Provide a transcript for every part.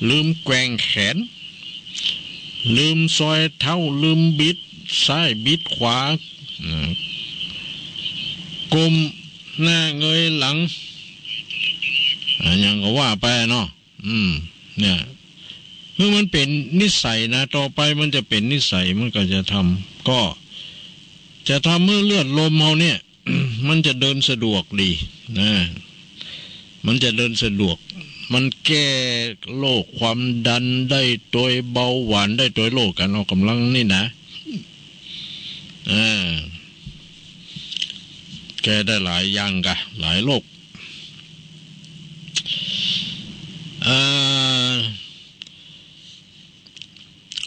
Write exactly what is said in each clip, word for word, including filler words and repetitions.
ลืมแกว่งแขน ลืมซอยเท้า ลืมบิดซ้ายบิดขวา อืม ก้มหน้าเงยหลัง อะหยังก็ว่าไปเนาะ อืม เนี่ย เมื่อมันเป๋นนิสัยนะ ต่อไปมันจะเป๋นนิสัย มันก็จะทำ ก็จะทำหื้อเลือดลมเฮาเนี่ย มันจะเดินสะดวกดีนะ มันจะเดินสะดวก มันแก้โรคความดันได้ตวย เบาหวานได้ตวย โรคก๋านออกก๋ำลังนี่นะ อ่า แก้ได้หลายอย่างกะ หลายโรค อ่า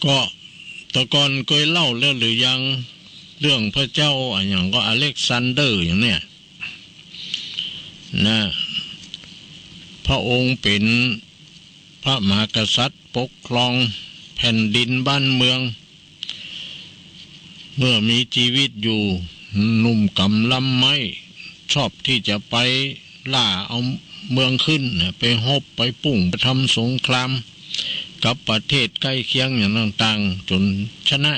ก็แต่ก่อนเกยเล่าแล้วหรือยัง เรื่องพระเจ้าอะหยังก็อเล็กซานเดอร์อย่างเนี่ยนะ พระองค์เป๋นพระมหากษัตริย์ปกครองแผ่นดินบ้านเมือง เมื่อมีจีวิตอยู่ หนุ่มก๋ำล้ำไม้ ชอบตี้จะไปล่าเอาเมืองขึ้นน่ะ ไปฮบไปปุ้งไปทำสงครามกับประเทศใก้เคียงอย่างต่างๆ จ๋นชนะ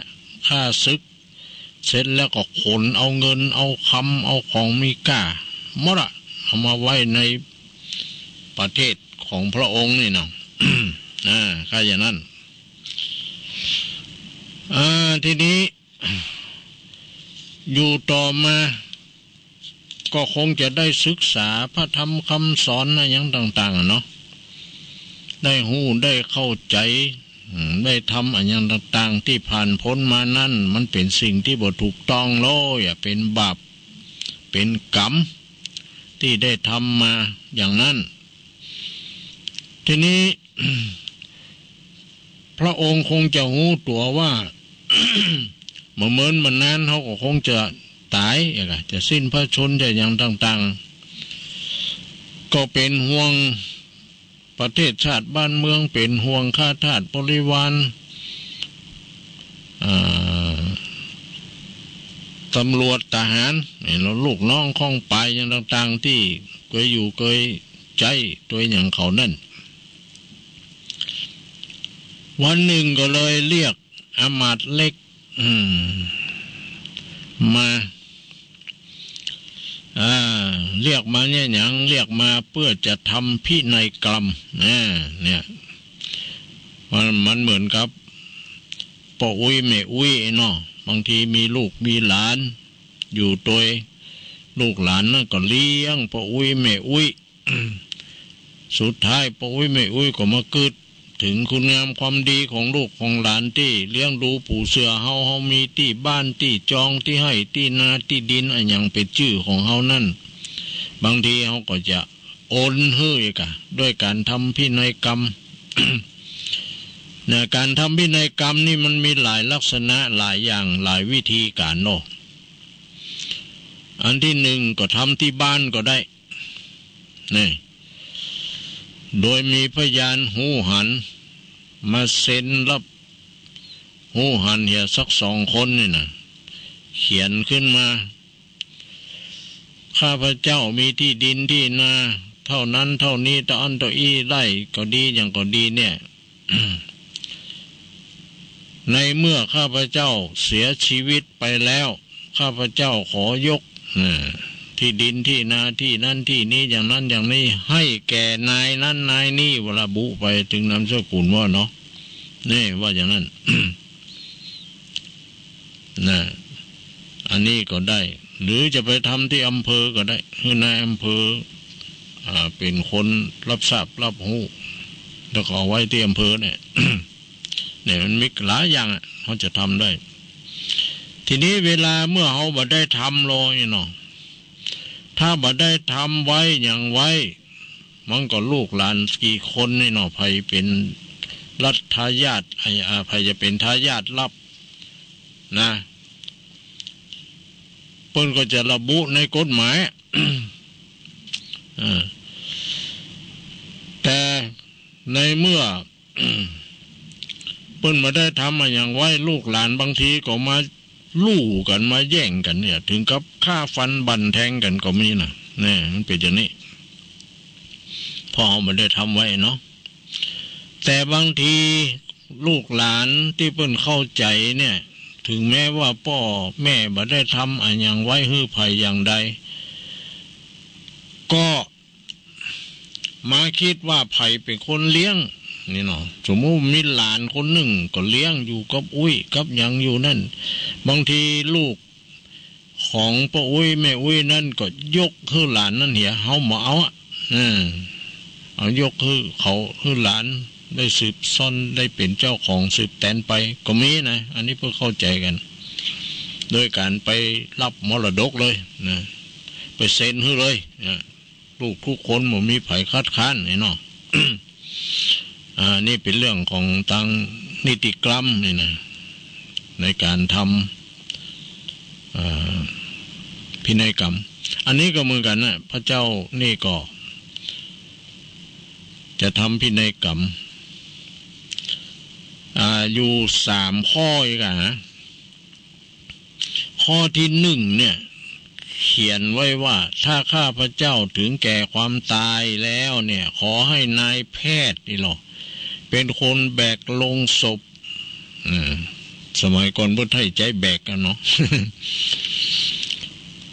ข้าศึกเสร็จแล้วก็ขนเอาเงินเอาคำเอาของมีก้าหมดอะ เอามาไว้ในประเทศของพระองค์นี่เนาะ อ่า ก็อย่างนั้น อ่า ทีนี้ อยู่ต่อมา ก็คงจะได้ศึกษาพระธรรมคำสอนอะหยังต่างๆ อะเนาะ ได้ฮู้ได้เข้าใจ๋ อืม ได้ทำอะหยังต่างๆ ตี้ผ่านป๊นมานั้น มันเป๋นสิ่งตี้บ่ถูกต้องเลยอะ เป๋นบาป เป๋นกรรม ตี้ได้ทำมาอย่างนั้น ทีนี้ พระองค์คงจะฮู้ตั๋วว่า บ่เมินบ่นานเฮาก็คงจะต๋าย จะสิ้นพระชนม์ จะอะหยังต่างๆ ก็เป๋นห่วงประเทศชาติบ้านเมือง เป๋นห่วงข้าทาสบริวาร อ่า ตำรวจทหาร แล้วลูกน้องข้องปายอย่างต่างๆ ตี้เกยอยู่เกยใจ๊ตวยอย่างเขานั่น วันนึ่งก็เลยเรียกอำมาตย์เล็ก อืม มา อ่า เรียกมาเนี่ยหยัง เรียกมาเปื้อจะทำพินัยกรรม อ่า เนี่ย มัน มันเหมือนกับป้ออุ๊ยแม่อุ๊ยเนาะ บางทีมีลูกมีหลานอยู่ตวย ลูกหลานนั้นก็เลี้ยงป้ออุ๊ยแม่อุ๊ย สุดท้ายป้ออุ๊ยแม่อุ๊ยก็มากึ๊ดเถิงคุณงามความดีของลูกของหลานตี้เลี้ยงดูปู่เสื่อเฮา เฮามีตี้บ้านตี้จองตี้ไฮ่ตี้นาตี้ดินอะหยังเป๋นจื้อของเฮานั้น บางทีเฮาก็จะโอนหื้ออีกอะ ด้วยก๋านทำพินัยกรรม นะ ก๋านทำพินัยกรรมนี่มันมีหลายลักษณะ หลายอย่าง หลายวิธีก๋านเนาะ อันตี้นึ่งก็ทำตี้บ้านก็ได้ นี่ โดยมีพยานฮู้หันมาเซ็นรับฮู้หันเหียสักสองคนนี่นะ เขียนขึ้นมา ข้าพเจ้ามีตี้ดินตี้นาเต้านั้นเต้านี้ เต้าอั้นเต้าอี้ไร่ก็ดี หยังก็ดีเนี่ย ในเมื่อข้าพเจ้าเสียจีวิตไปแล้ว ข้าพเจ้าขอยก อ่า ตี้ดินตี้นาตี้นั้นตี้นี้ อย่างนั้นอย่างนี้ หื้อแก่นายนั้นนายนี้ ระบุไปเถิงนามสกุลว่าเนาะ นี่ว่าอย่างนั้น นะ อันนี้ก็ได้ หรือจะไปทำตี้อำเภอก็ได้ หื้อนายอำเภอ อ่า เป๋นคนรับทราบรับฮู้ แล้วก็เอาไว้ตี้อำเภอเนี่ย เนี่ยมันมีหลายอย่างอะ เฮาจะทำได้ ทีนี้เวลาเมื่อเฮาบ่ได้ทำเลยเนาะ ถ้าบ่ได้ทำไว้หยังไว้ มันก็ลูกหลานกี่คนนี่เนาะ ใผเป๋นรัชทายาท ไอ้ อ่า ใผจะเป๋นทายาทรับนะ เปิ้นก็จะระบุในกฎหมาย อ่า แต่ในเมื่อ เปิ้นบ่ได้ทำอะหยังไว้ ลูกหลานบางทีก็มาลู่กั๋น มาแย่งกั๋นเนี่ย เถิงกับฆ่าฟันบั่นแทงกั๋นก็มีนะ เนี่ย มันเป๋นอย่างนี้ เพราะเฮาบ่ได้ทำไว้เนาะ แต่บางทีลูกหลานตี้เปิ้นเข้าใจ๋เนี่ย เถิงแม้ว่าป้อแม่บ่ได้ทำอะหยังไว้หื้อใผอย่างใด ก็มาคิดว่าใผเป๋นคนเลี้ยง นี่เนาะ สมมุติมีหลานคนนึ่งก็เลี้ยงอยู่กับอุ้ยกับหยังอยู่นั่น บางทีลูก ของป้ออุ๊ยแม่อุ๊ยนั้นก็ยกหื้อหลานนั้นเหีย เฮาบ่เอาอะ เออ เอายกหื้อเขา หื้อหลานได้สืบซ่อน ได้เป๋นเจ้าของสืบแตนไปก็มีนะ อันนี้เปิ้นเข้าใจ๋กั๋น โดยก๋านไปฮับมรดกเลยนะ ไปเซ็นหื้อเลยนะ ลูกกู้คนบ่มีใผคัดค้านนี่เนาะ อ่า นี่เป๋นเรื่องของตางนิติกรรมนี่นะ ในก๋านทำ อ่า พินัยกรรม อันนี้ก็เหมือนกั๋นนะ พระเจ้านี่ก็จะทำพินัยกรรม อ่า อยู่สามข้ออีกอะนะ ข้อตี้หนึ่งเนี่ย เขียนไว้ว่า ถ้าข้าพเจ้าถึงแก่ความตายแล้วเนี่ย ขอให้นายแพทย์นี่หรอ เป๋นคนแบกโลงศพ เออ สมัยก่อนเปิ้นใช้ใจ๊แบกกั๋นเนาะ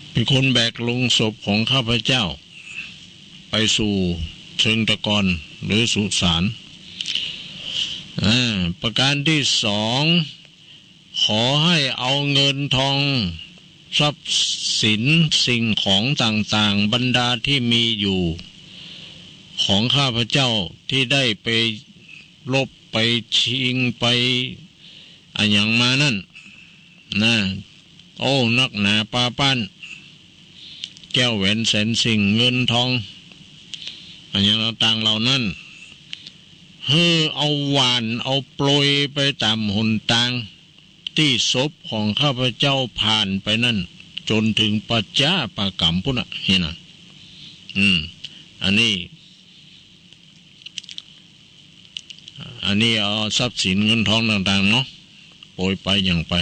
เป๋นคนแบกโลงศพของข้าพเจ้า ไปสู่เชิงตะกอนหรือสุสาน อ่า ประการตี้สอง ขอให้เอาเงินทอง ทรัพย์สินสิ่งของต่างๆ บรรดาที่มีอยู่ ของข้าพเจ้าที่ได้ไปลบไปชิงไปอะหยังมานั่นนะ โอ้ นักหนาปาป๊าน แก้วแหวนแสนสิ่ง เงินทอง อะหยังต่างๆ เหล่านั้น หื้อเอาหว่านเอาโปรยไปต๋ามหนตาง ตี้ศพของข้าพเจ้าผ่านไปนั่น จ๋นเถิงปัจจ๋าปากัมปุ้นน่ะ นี่นะ อืม อันนี้ อันนี้เอาทรัพย์สินเงินทองต่างๆ เนาะ โปรยไปหยังไป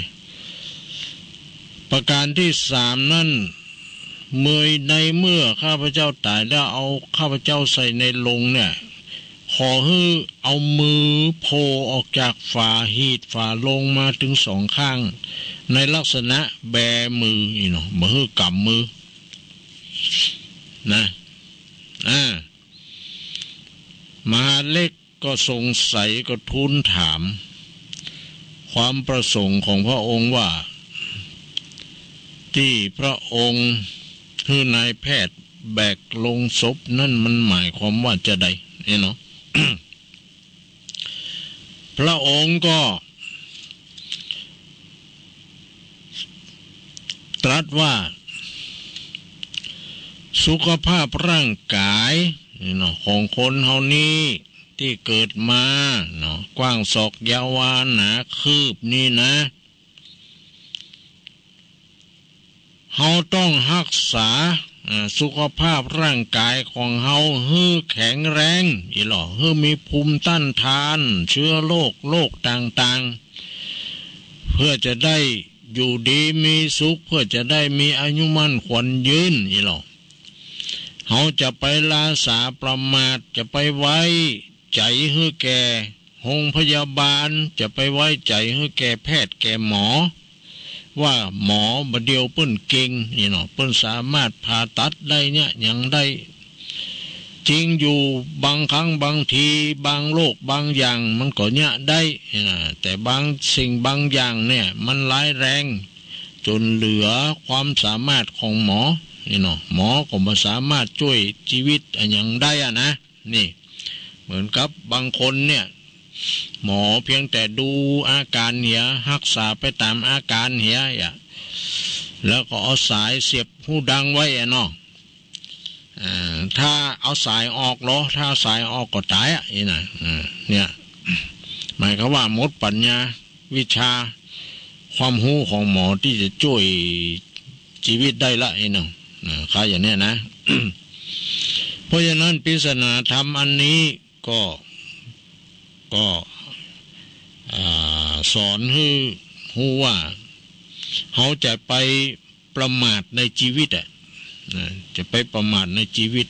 ประการตี้สามนั่น เมื่อในเมื่อข้าพเจ้าต๋ายแล้ว เอาข้าพเจ้าใส่ในโลงเนี่ย ขอหื้อเอามือโผล่ออกจากฝาหีบฝาโลงมาเถิงสองข้าง ในลักษณะแบมือนี่เนาะ บ่หื้อกำมือ นะ อ่า มหาดเล็กก็สงสัยก็ทูลถาม ความประสงค์ของพระองค์ว่า ตี้พระองค์หื้อนายแพทย์แบกโลงศพนั่นมันหมายความว่าจาใด นี่เนาะ พระองค์ก็ตรัสว่า สุขภาพร่างกายนี่เนาะ ของคนเฮานี้ตี้เกิดมาเนาะ กว้างศอกยาววา หนาคืบนี่นะ เฮาต้องฮักษา อ่า สุขภาพร่างกายของเฮาหื้อแข็งแรง อีหล่อ หื้อมีภูมิต้านทาน เจื๊อโรค โรคต่างๆ เปื้อจะได้อยู่ดีมีสุข เปื้อจะได้มีอายุมั่นขวัญยืน อีหล่อ เฮาจะไปลาสาประมาท จะไปไว้ใจ๋หื้อแก่ โฮงพยาบาล จะไปไว้ใจ๋หื้อแก่แพทย์แก่หมอ ว่าหมอบ่าเดี่ยวเปิ้นเก่งนี่เนาะ เปิ้นสามารถผ่าตัดได้เนี่ย หยังได้ จริงอยู่ บางครั้งบางที บางโรคบางอย่างมันก็เยียะได้นะ แต่บางสิ่งบางอย่างเนี่ย มันร้ายแรงจ๋นเหลือความสามารถของหมอนี่เนาะ หมอก็บ่สามารถจ้วยจีวิตอะหยังได้อะนะ นี่ เหมือนกับบางคนเนี่ย หมอเพียงแต่ดูอาก๋านเหีย ฮักษาไปต๋ามอาก๋านเหียอะ แล้วก็เอาสายเสียบฮูดังไว้อะเนาะ อ่า ถ้าเอาสายออกเหรอ ถ้าเอาสายออกก็ต๋ายอะ นี่นะ อ่า เนี่ย หมายความว่าหมดปัญญา วิชา ความฮู้ของหมอตี้จะจ้วยจีวิตได้ละ นี่นะ อ่า ค่าอย่างเนี้ยนะ เพราะฉะนั้นปริศนาธรรมอันนี้ ก็ ก็ อ่า สอนหื้อฮู้ว่า เฮาจะไปประมาทในจีวิตอะ นะ จะไปประมาทในจีวิต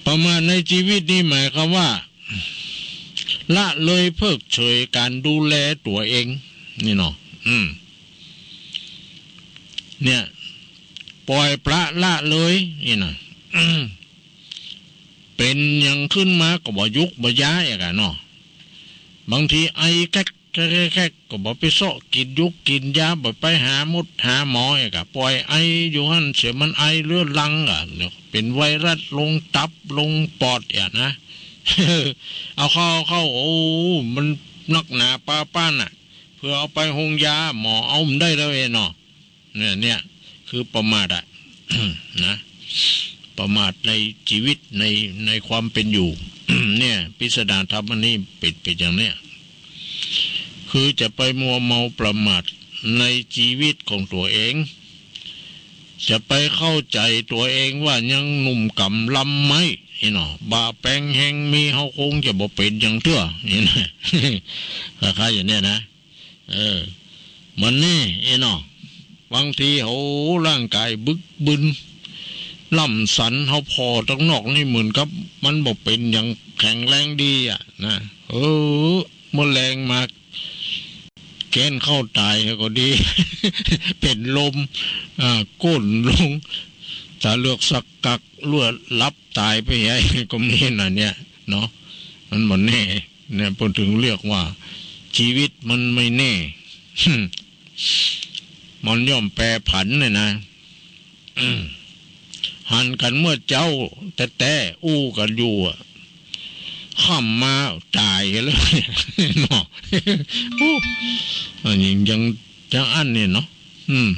ประมาทในจีวิตนี่หมายความว่า ละเลยเพิกเฉยก๋านดูแลตั๋วเอง นี่เนาะ อืม เนี่ย ป่อยปละละเลย นี่นะ เป๋นหยังขึ้นมาก็บ่หยุกบ่ยาเอกอะเนาะ บางทีไอแคกแคกแคกแคกก็บ่ไปเซาะกิ๋นหยุกกิ๋นยา บ่ไปหาหมดหาหมอเอกอะ ป่อยไออยู่หั้นเสีย มันไอเรื้อรังอะ เดี๋ยวเป๋นไวรัสลงตับลงปอดอะนะ เอาเข้า เอาเข้า โอ้ มันนักหนาปาป้านน่ะ เผื่อเอาไปโฮงยา หมอเอาบ่ได้แล้วเอเนาะ เนี่ย เนี่ย คือประมาทอะ นะ ประมาทในชีวิต ใน ในความเป๋นอยู่ เนี่ย ปริศนาธรรมอันนี้เป๋น เป๋นอย่างเนี้ย คือจะไปมัวเมาประมาทในชีวิตของตั๋วเอง จะไปเข้าใจ๋ตั๋วเองว่ายังหนุ่มก๋ำลำไม้ นี่เนาะ บ่าแปงแฮงมี เฮาคงจะบ่เป๋นหยังเตื้อ นี่นะ คล้ายๆ อย่างเนี้ยนะ เออ มันแน่ เอเนาะ บางที โอ้ ร่างก๋ายบึกบึน ล่ำสัน เฮาผ่อตังนอกนี่เหมือนกับมันบ่เป๋นหยัง แข็งแรงดีอะนะ เออ เมื่อแลงมา แก๊นเข้าต๋ายก็ดี เป๋นลม อ่า ก้นลง ต๋าเหลือกสักกัก เลือดหลับต๋ายไปไอ้ ก็มีน่ะเนี่ย เนาะ มันบ่แน่ เนี่ย เปิ้นถึงเรียกว่า ชีวิตมันไม่แน่ มันย่อมแปรผันเนี่ยนะ หันกั๋นเมื่อเจ๊าแต๊ๆ อู้กั๋นอยู่อะ ค่ำมาต๋ายกั๋นแล้ว เนาะ อู้ อันนี้ยัง ยังอั้นเนี่ยเนาะ อืม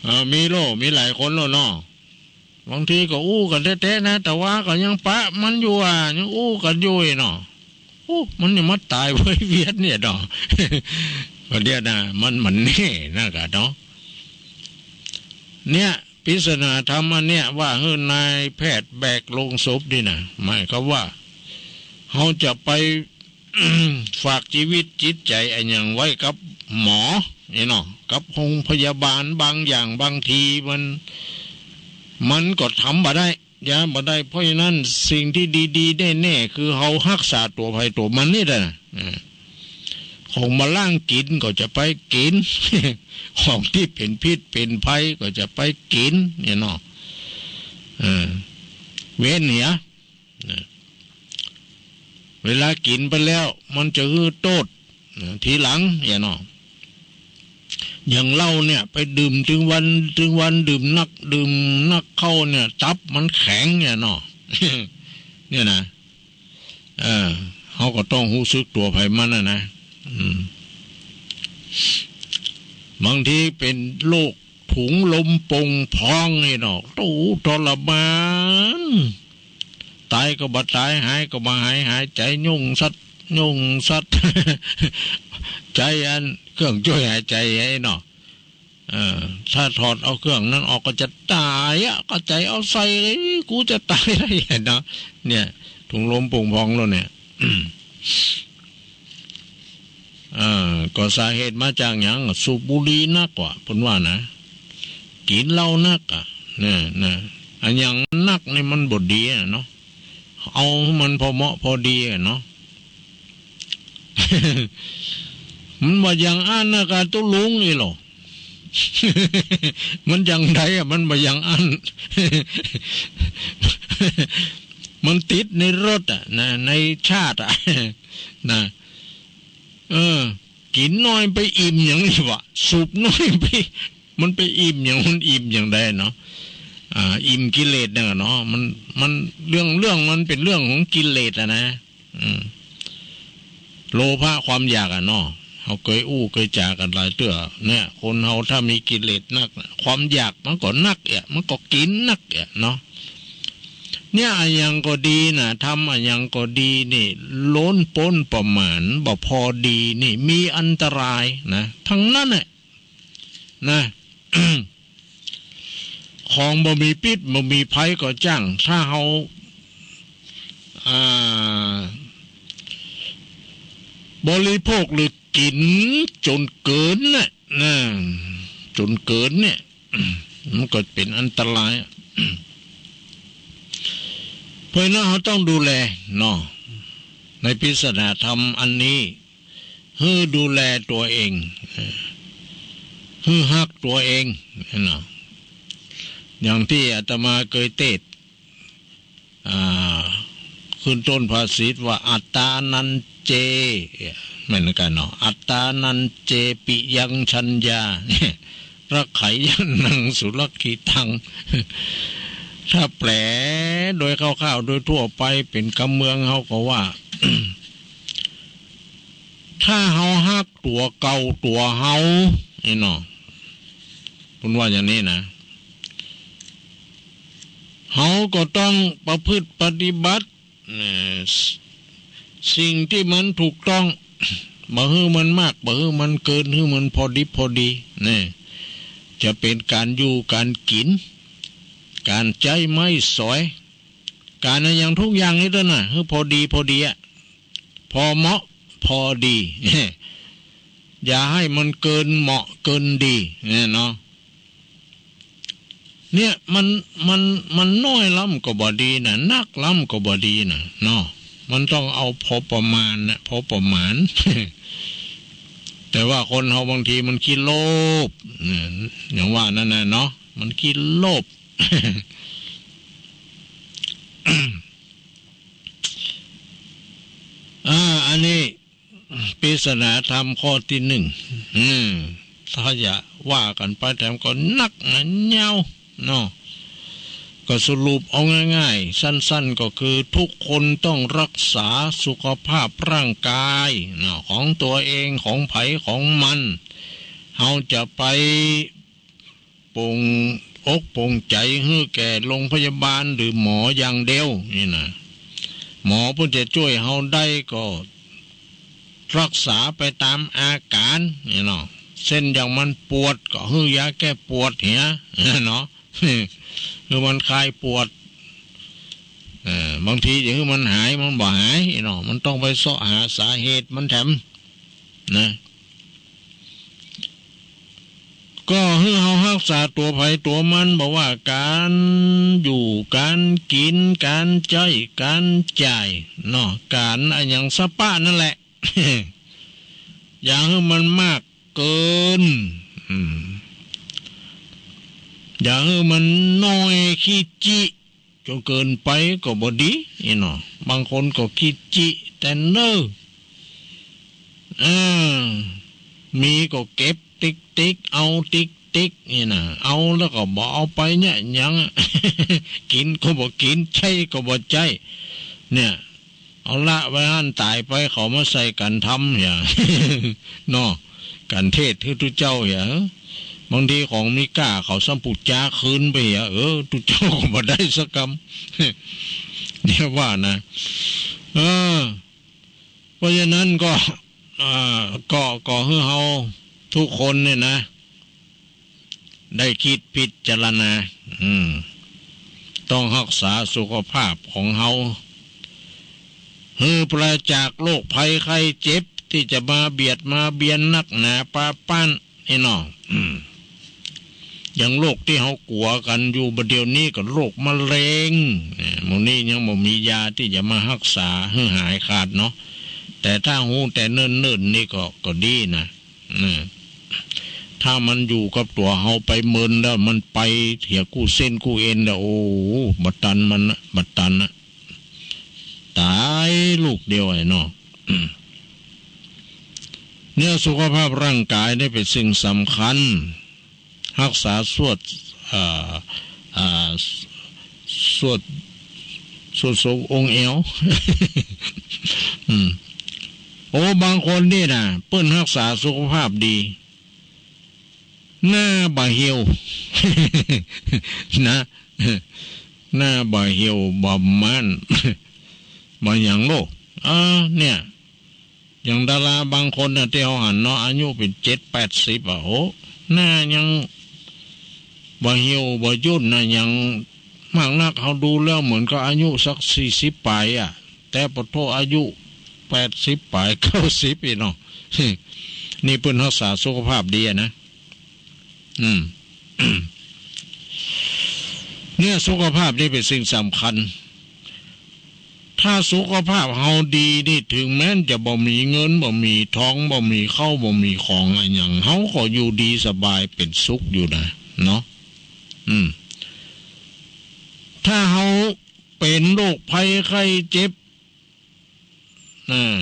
เออ มีโล มีหลายคนแล้วเนาะ บางทีก็อู้กั๋นแต๊ๆ นะ แต่ว่าก็ยังปะมันอยู่อะ ยังอู้กั๋นอยู่เนาะ โอ้ มันยังมาต๋ายเว้ยเวียนเนี่ยเนาะ ก็เดี๋ยวนะ มัน มันแน่นะกะเนาะ เนี่ย ปริศนาธรรมอันเนี่ย ว่าหื้อนายแพทย์แบกโลงศพนี่นะ หมายความว่า เฮาจะไป ฝากชีวิตจิตใจ๋อะหยังไว้กับหมอ นี่เนาะ กับโฮงพยาบาล บางอย่างบางทีมัน มันก็ทำบ่ได้ ยาบ่ได้ เพราะฉะนั้นสิ่งที่ดีๆ แน่ๆ คือเฮาฮักษาตั๋วใผตั๋วมันนี่แหละนะ อ่า ของบ่ล้างกิ๋นก็จะไปกิ๋น ของตี้เป๋นพิษเป๋นภัยก็จะไปกิ๋น เนี่ยเนาะ เออ เว้นเหีย นะ เวลากิ๋นไปแล้ว มันจะหื้อโต้ษ นะ ทีหลัง เนี่ยเนาะ อย่างเหล้าเนี่ย ไปดื่มตึงวันตึงวัน ดื่มนัก ดื่มนักเข้าเนี่ย ตับมันแข็งเนี่ยเนาะ เนี่ยนะ เออ เฮาก็ต้องฮู้สึกตั๋วใผมันน่ะนะ อืม บางทีเป๋นโรคถุงลมโป่งพองนี่เนาะ โอ้โห ทรมาน ต๋ายก็บ่ต๋าย หายก็บ่หาย หายใจ๋หยุ่งสัด หยุ่งสัด ใจ๊อันเครื่องจ้วยหายใจ๋ไอ้เนาะ เออ ถ้าถอดเอาเครื่องนั้นออกก็จะต๋ายอะ ก็ใจ๋เอาใส่เลย กูจะต๋ายแล้วเนาะ เนี่ย ถุงลมโป่งพองแล้วเนี่ย เออ ก็สาเหตุมาจากหยัง สูบบุหรี่นักว่ะ เปิ้นว่านะ กิ๋นเหล้านักอะ เนี่ย นะ อะหยังนักนี่มันบ่ดีอะเนาะ เอาให้มันพอเหมาะพอดีอะเนาะ มันบ่อย่างอั้นนะกะตุ๊ลุงนี่หรอ มันอย่างใดอะ มันบ่อย่างอั้น มันติดในรสอะนะ ในชาติอะ นะ เออ กิ๋นน้อยไปอิ่มหยังนี่วะ สูบน้อยไป มันไปอิ่มหยัง มันอิ่มอย่างใดเนาะ อ่า อิ่มกิเลสเนี่ยเนาะ มัน มัน เรื่อง เรื่องมันเป๋นเรื่องของกิเลสอะนะ อืม โลภะความอยากอะเนาะ เฮาเกยอู้เกยจ๋ากั๋นหลายเตื้อ เนี่ย คนเฮาถ้ามีกิเลสนักน่ะ ความอยากมันก็นักเอะ มันก็กิ๋นนักเอะเนาะ เนี่ย อะหยังก็ดีน่ะ ทำอะหยังก็ดีนี่ ล้นป๊นประมาณ บ่พอดีนี่ มีอันตรายนะ ทั้งนั้นแหละ นะ ของบ่มีพิษบ่มีภัยก็จ้าง ถ้าเฮา อ่า บริโภคหรือกิ๋นจ๋นเกินน่ะ นะ จ๋นเกินเนี่ย มันก็เป๋นอันตรายอะ เพราะฉะนั้นเฮาต้องดูแลเนาะ ในปริศนาธรรมอันนี้ หื้อดูแลตั๋วเอง หื้อฮักตั๋วเอง เนาะ อย่างตี้อาตมาเกยเตสน์ อ่า ขึ้นต้นภาษิตว่า อัตตานัญเจ แม่นกั๋นเนาะ อัตตานัญเจ ปิยังชัญญา รักขัยยะนัง สุรักขิตัง ถ้าแปลโดยคร่าวๆ โดยทั่วไปเป๋นกำเมืองเฮาก็ว่า ถ้าเฮาฮักตั๋วเก่าตั๋วเฮา นี่เนาะ เปิ้นว่าอย่างนี้นะ เฮาก็ต้องประพฤติปฏิบัติ เอ่อ สิ่งตี้มันถูกต้อง บ่หื้อมันมาก บ่หื้อมันเกิน หื้อมันพอดีพอดี นี่ จะเป๋นก๋านอยู่ก๋านกิ๋น ก๋านใจ๊ไม้สอย ก๋านอะหยังทุกอย่างนี่เต๊อะนะ หื้อพอดีพอดีอะ พอเหมาะพอดี อย่าหื้อมันเกินเหมาะเกินดี เนี่ยเนาะ เนี่ยมัน มัน มันน้อยล้ำก็บ่ดีนะ นักล้ำก็บ่ดีนะเนาะ มันต้องเอาพอประมาณนะ พอประมาณ แต่ว่าคนเฮาบางทีมันขี้โลภ เนี่ย อย่างว่านั่นน่ะเนาะ มันขี้โลภ อ่า อันนี้ปริศนาธรรมข้อตี้หนึ่ง อืม ถ้าจะว่ากั๋นไปแถมก็นักนะ ยาวเนาะ ก็สรุปเอาง่ายๆ สั้นๆ ก็คือทุกคนต้องรักษาสุขภาพร่างกายเนาะ ของตั๋วเอง ของใผของมัน เฮาจะไป ปงอกปงใจ๋หื้อแก่โรงพยาบาลหรือหมออย่างเดียวนี่นะ หมอเปิ้นจะจ้วยเฮาได้ก็รักษาไปต๋ามอาก๋านนี่เนาะ เส้นอย่างมันปวดก็หื้อยาแก้ปวดเหียเนาะ หื้อมันคลายปวด เอ่อ บางทีจะหื้อมันหายมันบ่หายเนาะ มันต้องไปเซาะหาสาเหตุมันแถมนะ ก็หื้อเฮาฮักษาตั๋วใผตั๋วมัน บ่ว่าก๋านอยู่ ก๋านกิ๋น ก๋านใจ๊ ก๋านจ่ายเนาะ ก๋านอะหยังสะปะนั่นแหละ อย่าหื้อมันมากเกิน อืม อย่าหื้อมันน้อยขี้จิ จ๋นเกินไปก็บ่ดี นี่เนาะ บางคนก็ขี้จิแต่เนิ่น เออ มีก็เก็บติ๊กๆ เอาติ๊กๆ นี่นะ เอาแล้วก็บ่เอาไปเยียะหยัง กิ๋นก็บ่กิ๋น ใจ๊ก็บ่ใจ๊ เนี่ย เอาละไว้หั้น ต๋ายไปเขามาใส่กั๋นธรรมเหีย เนาะ กั๋นเทศน์หื้อตุ๊เจ้าเหีย บางทีของมีก้าเขาซ้ำปู๋จาคืนไปเหีย เออ ตุ๊เจ้าก็บ่ได้สักกำ เนี่ยว่านะ เออ เพราะฉะนั้นก็ เอ่อ ก็ ก็หื้อเฮาทุกคนเนี่ยนะ ได้กึ๊ดพิจารณา อืม ต้องฮักษาสุขภาพของเฮา หื้อปราศจากโรคภัยไข้เจ็บตี้จะมาเบียดมาเบียนนักหนาปาป๊าน นี่เนาะ อืม อย่างโรคตี้เฮากั๋วกั๋นอยู่บ่าเดี่ยวนี้ก็โรคมะเร็ง เนี่ย หมู่นี้ยังบ่มียาตี้จะมาฮักษาหื้อหายขาดเนาะ แต่ถ้าฮู้แต่เนิ่นๆ นี่ก็ ก็ดีนะ นะ ถ้ามันอยู่กับตั๋วเฮาไปเมินแล้ว มันไปเหียกู้เส้นกู้เอ็นแล้ว โอ้ บ่ตันมันนะ บ่ตันนะ ต๋ายลูกเดียวไอ้เนาะ เนี่ย สุขภาพร่างกายนี่เป๋นสิ่งสำคัญ ฮักษาสวด อ่า อ่า สวด สวดทรงองค์แอว อืม โอ้ บางคนนี่นะ เปิ้นฮักษาสุขภาพดี หน้าบ่าเหี่ยว นะ หน้าบ่าเหี่ยว บ่าม้าน บ่าหยังโลก อ่า เนี่ย อย่างดาราบางคนน่ะ ตี้เฮาหันเนาะ อายุเป๋นเจ็ดแปดสิบอะ โอ้ หน้ายังบ่าเหี่ยวบ่ายุ่นนะ ยังมากนัก เฮาดูแล้วเหมือนกับอายุสักสี่สิบป๋ายอะ แต่ปะโถอายุแปดสิบป๋าย เก้าสิบ อีกเนาะ นี่เปิ้นฮักษาสุขภาพดีอะนะ อืม เนี่ย สุขภาพนี่เป๋นสิ่งสำคัญ ถ้าสุขภาพเฮาดีนี่ เถิงแม้นจะบ่มีเงิน บ่มีทอง บ่มีข้าว บ่มีของอะหยัง เฮาก็อยู่ดีสบายเป๋นสุขอยู่นะ เนาะ อืม ถ้าเฮาเป๋นโรคภัยไข้เจ็บ อ่า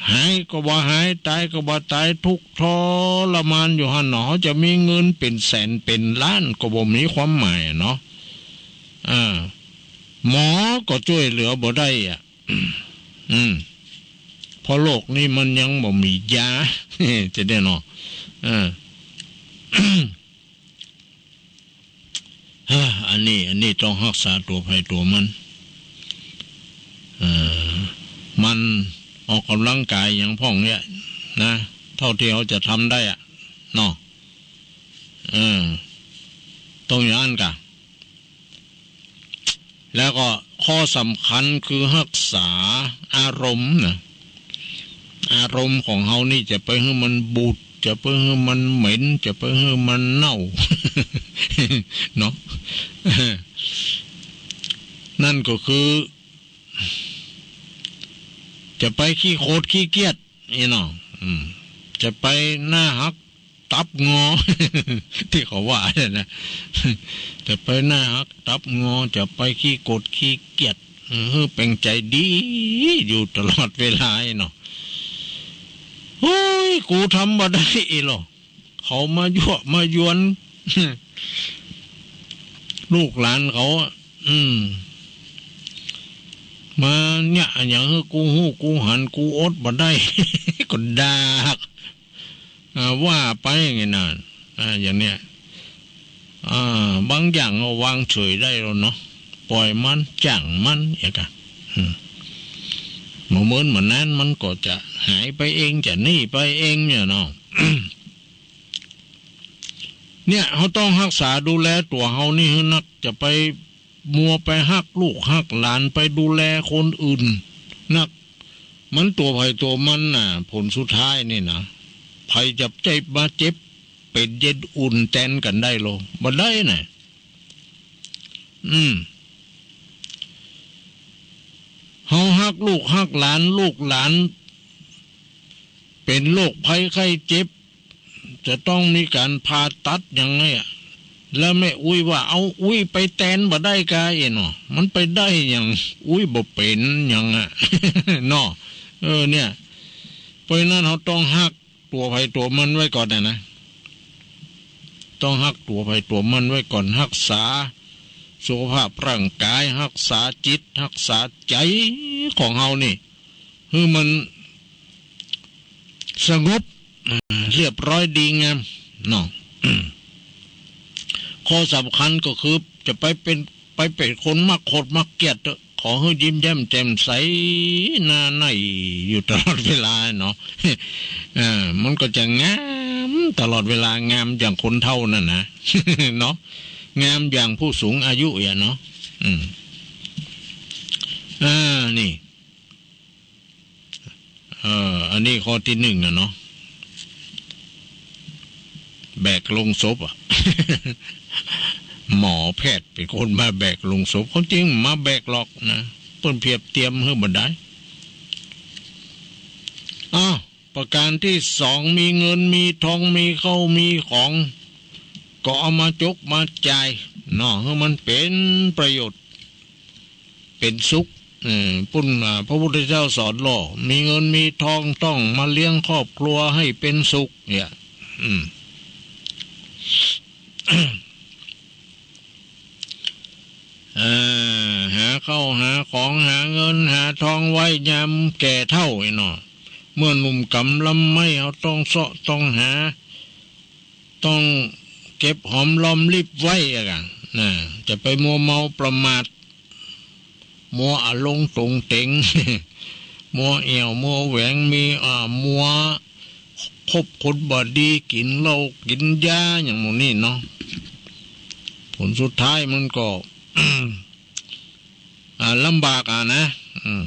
หายก็บ่หาย ต๋ายก็บ่ต๋าย ทุกข์ทรมานอยู่หั้นเนาะ เฮาจะมีเงินเป๋นแสนเป๋นล้านก็บ่มีความหมายอะเนาะ อ่า หมอก็จ้วยเหลือบ่ได้อะ อืม เพราะโรคนี้มันยังบ่มียา จะได้เนาะ เออ ฮะ อันนี้ อันนี้ต้องฮักษาตั๋วไผตั๋วมัน เอ่อ หมั่นออกก๋ำลังก๋ายหยังพ่องเนี่ยนะ เต้าตี้เฮาจะทำได้อะ เนาะ เออ ต้องอย่างนั้นก่ะ แล้วก็ข้อสำคัญคือฮักษาอารมณ์นะ อารมณ์ของเฮานี่จะไปหื้อมันบูด จะไปหื้อมันเหม็น จะไปหื้อมันเน่า เนาะ นั่นก็คือ จะไปขี้โขดขี้เกียจ นี่เนาะ อืม จะไปหน้าหักตับงอ ตี้เขาว่าเนี่ยนะ จะไปหน้าหักตับงอ จะไปขี้โขดขี้เกียจ เออ หื้อเป๋นใจ๋ดีอยู่ตลอดเวลาเนาะ โอ้ย กูทำบ่ได้อีหลอ เขามายั่วมายวน ลูกหลานเขาอะ อืม มาเนี่ย อะหยังหื้อกูฮู้กูหัน กูอดบ่ได้ ก็ด่า อ่า ว่าไปอย่างงี้นะ อ่า อย่างเนี้ย อ่า บางอย่างก็วางเฉยได้แล้วเนาะ ปล่อยมัน จ้างมัน อย่างกะ อืม บ่เหมือนบ่นั้น มันก็จะหายไปเอง จะหนีไปเองเนี่ยเนาะ เนี่ย เฮาต้องฮักษาดูแลตั๋วเฮานี่หื้อนัก จะไปมัวไปฮักลูกฮักหลาน ไปดูแลคนอื่นนัก มันตั๋วไผตั๋วมันน่ะ ผลสุดท้ายนี่นะ ใผจะใจ้มาเจ็บเป๋นเย็นอุ่นแตนกั๋นได้ลอ บ่ได้น่ะ อืม เฮาฮักลูกฮักหลาน ลูกหลานเป๋นโรคภัยไข้เจ็บ จะต้องมีก๋านผ่าตัดอย่างเนี้ย แล้วแม่อุ๊ยว่า เอาอุ๊ยไปแตนบ่ได้กาเอ๋เนาะ มันไปได้หยัง อุ๊ยบ่เป๋นหยังอะ เนาะ เออ เนี่ย เพราะฉะนั้นเฮาต้องฮักตั๋วไผตั๋วมันไว้ก่อนน่ะนะ ต้องฮักตั๋วไผตั๋วมันไว้ก่อน ฮักษาสุขภาพร่างก๋าย ฮักษาจิต ฮักษาใจ๋ของเฮานี่ หื้อมันสงบ อ่า เรียบร้อยดีงามเนาะ ข้อสำคัญก็คือจะไปเป๋น ไปเป๋นคนมักโขดมักเกียจเต๊อะ ขอหื้อยิ้มแย้มแจ่มใสหน้าใสอยู่ตลอดเวลาเนาะ เออ มันก็จะงามตลอดเวลา งามอย่างคนเฒ่านั่นนะ เนาะ งามอย่างผู้สูงอายุอะเนาะ อืม อ่า นี่ เอ่อ อันนี้ข้อตี้นึ่งอะเนาะ แบกโลงศพอะ หมอแพทย์เป๋นคนมาแบกโลงศพ ความจริงบ่มาแบกหรอกนะ เปิ้นเปียบเตียมหื้อบ่ได้ อ้าว ประก๋านตี้สอง มีเงินมีทอง มีข้าวมีของ ก็เอามาจกมาจ่ายเนาะ หื้อมันเป๋นประโยชน์ เป๋นสุข เออ ปุ้น อ่า พระพุทธเจ้าสอนลอ มีเงินมีทองต้องมาเลี้ยงครอบครัวหื้อเป๋นสุข เนี่ย อืม เออ หาข้าวหาของ หาเงินหาทองไว้ยามแก่เฒ่าไอ้เนาะ เมื่อหนุ่มกำลำไม้ เฮาต้องเซาะต้องหา ต้องเก็บหอมรอมริบไว้อะกะ นะ จะไปมัวเมาประมาท มัวอะหลงตงเต๋ง มัวแอ่ว มัวแหวง มี อ่า มัวคบคนบ่ดี กิ๋นเหล้า กิ๋นยา อย่างหมู่นี้เนาะ ผลสุดท้ายมันก็ อ่า ลำบากอะนะ อืม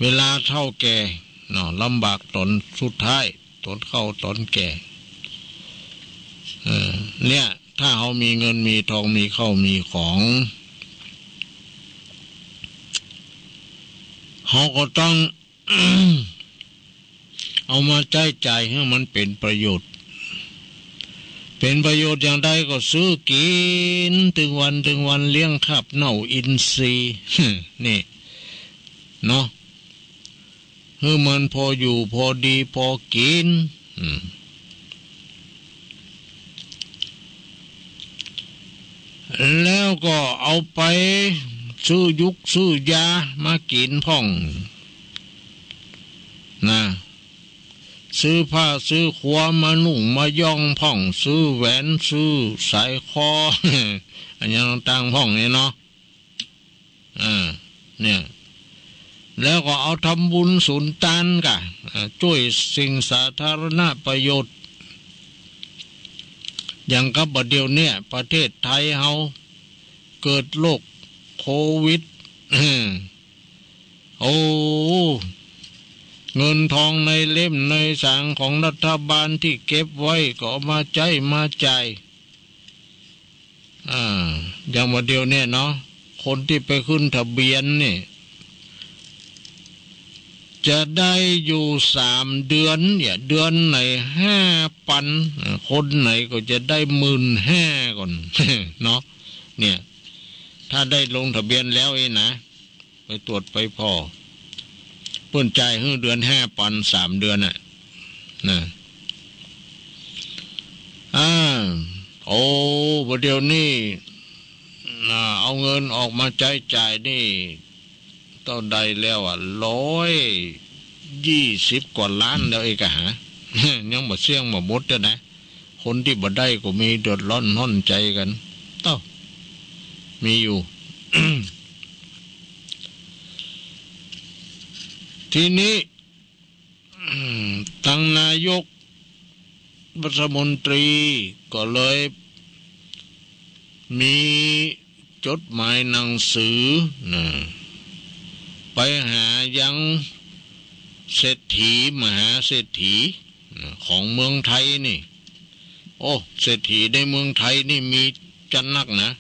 เวลาเฒ่าแก่เนาะ ลำบากต๋อนสุดท้าย ต๋อนเฒ่าต๋อนแก่ เออ เนี่ย ถ้าเฮามีเงินมีทอง มีข้าวมีของ เฮาก็ต้อง เอามาใจ๊จ่ายหื้อมันเป๋นประโยชน์ เป๋นประโยชน์อย่างใดก็ซื้อกิ๋น ตึงวันตึงวัน เลี้ยงคาบเน่าอินทรีย์ นี่ เนาะ หื้อมันพออยู่พอดีพอกิ๋น อืม แล้วก็เอาไปซื้อยุกซื้อยามากิ๋นพ่อง นะ ซื้อผ้าซื้อครัวมานุ่งมาย้องพ่อง ซื้อแหวนซื้อสายคอ อะหยังต่างๆ พ่องนี่เนาะ อ่า เนี่ย แล้วก็เอาทำบุญสุนตานก่ะ อ่า จ้วยสิ่งสาธารณประโยชน์ อย่างกับบ่าเดี่ยวเนี่ย ประเทศไทยเฮาเกิดโรคโควิด โอ้ เงินทองในเล่มในสางของรัฐบาลตี้เก็บไว้ก็เอามาใจ๊มาจ่าย อ่า อย่างบ่าเดี่ยวเนี่ยเนาะ คนตี้ไปขึ้นทะเบียนนี่ จะได้อยู่สามเดือนเนี่ย เดือนไหนห้าปัน อ่า คนไหนก็จะได้หมื่นห้าก่อน เนาะ เนี่ย ถ้าได้ลงทะเบียนแล้วเองนะ ไปตรวจไปผ่อ เปิ้นจ่ายหื้อเดือนห้าปัน สามเดือนน่ะ นะ อ่า โอ้ บ่าเดี่ยวนี้ อ่า เอาเงินออกมาใจ๊จ่ายนี่ เต้าใดแล้วอะ ร้อยยี่สิบกว่าล้านแล้วเอกอะหา ยังบ่เสี้ยงบ่หมดเตื้อนะ คนตี้บ่ได้ก็มี เดือดร้อนฮ้อนใจ๋กั๋น เต้า มีอยู่ ทีนี้ ตังนายกรัฐมนตรีก็เลยมีจดหมายหนังสือนะ ไปหายังเศรษฐี มหาเศรษฐีนะ ของเมืองไทยนี่ โอ้ เศรษฐีในเมืองไทยนี่มีจัดนักนะ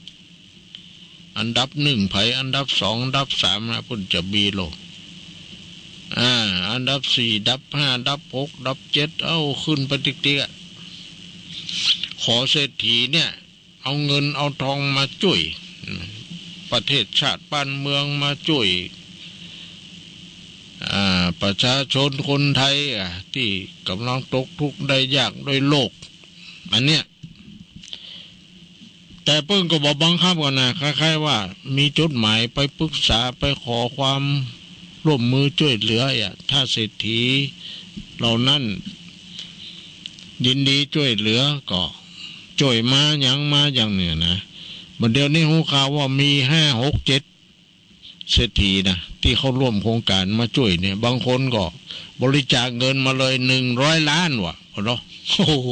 อันดับหนึ่งใผ อันดับสอง อันดับสามนะ เปิ้นจะมีโล อ่า อันดับสี่ อันดับห้า อันดับหก อันดับเจ็ด เอ้า ขึ้นไปติ๊กๆ อะ ขอเศรษฐีเนี่ย เอาเงินเอาทองมาจ้วยประเทศชาติบ้านเมือง มาจ้วย อ่า ประชาชนคนไทย อ่ะ ตี้ก่ำลังตกทุกข์ได้ยากด้วยโรค อันเนี้ย แต่เปิ้นก็บ่บังคับกั๋นนะ คล้ายๆ ว่ามีจดหมายไปปรึกษา ไปขอความร่วมมือจ้วยเหลือ อ่ะ ถ้าเศรษฐีเหล่านั้นยินดีจ้วยเหลือก็จ้วยมา หยังมา อย่างเนี้ยนะ บ่าเดี่ยวนี้ฮู้ข่าวว่ามีห้า หก เจ็ด เศรษฐีนะ ตี้เข้าร่วมโครงก๋านมาจ้วยเนี่ย บางคนก็บริจาคเงินมาเลย หนึ่งร้อยล้าน ว่ะ เนาะ โอ้โห